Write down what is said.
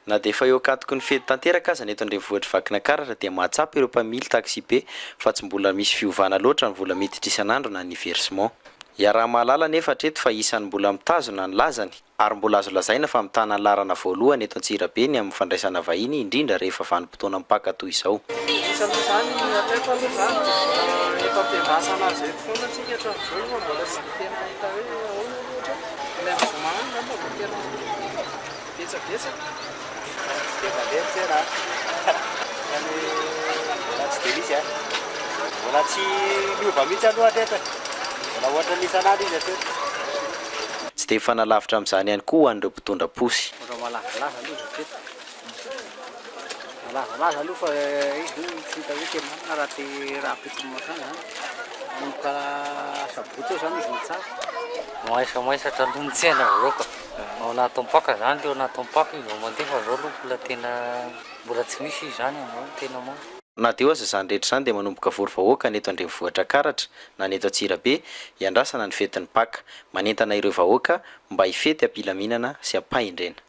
Na dia efa eo ankatoky ny fety tanteraka aza ny eto an-drenivohitr'i Vakinankaratra dia mahatsapa ireo mpamily taxibe fa tsy mbola misy fiovana loatra ny vola miditra isan'andro na ny versement. Iaraha-mahalala anefa hatreto fa isan'ny mbola mitazona ny lazany ary mbola azo lazaina fa mitana ny laharana voalohany eto Antsirabe ny amin'ny fandraisana vahiny indrindra rehefa vanim-potoana mipaka toy izao. Misy aloha izany, hatreto aloha izany dia eto am-piandrasana azy eto foana isika hatramin'izao aloha fa mbola tsy dia tena hita hoe ahoana aloha hatreto. Ilay amin'ny zoma any angamba vao tena betsabetsaka. Tsy dia mandeha ny tsena an! Mbola tsy dia misy an! Mbola tsy miova mihitsy aloha hatreto e! Mbola ohatran'ny isan'andro izy hatreto. Tsy dia mifanalavitra amin'izany ihany koa ho an'ireo mpitondra posy. Mbola malazalaza aloha izy hatreto. Malazalaza aloha fa izy io tsy hita hoe tena marina raha te rahampitso mankany zany. Manomboka sabotsy eo zany izy no tsara. Maisamaisatra aloha ny tsena avy eo ka. Ao anatin'ny Paka zany, teo anatin'ny Paka izy vao mandeha fa zao aloha mbola tena mbola tsy misy izy zany amin'izao no tena marina. Na dia eo aza izany rehetra izany dia manomboka vory vahoaka ny eto an-drenivohitra Ankaratra na ny eto Antsirabe hiandrasana ny fetin'ny Paka. Manentana ireo vahoaka mba hifety am-pilaminana sy am-pahendrena.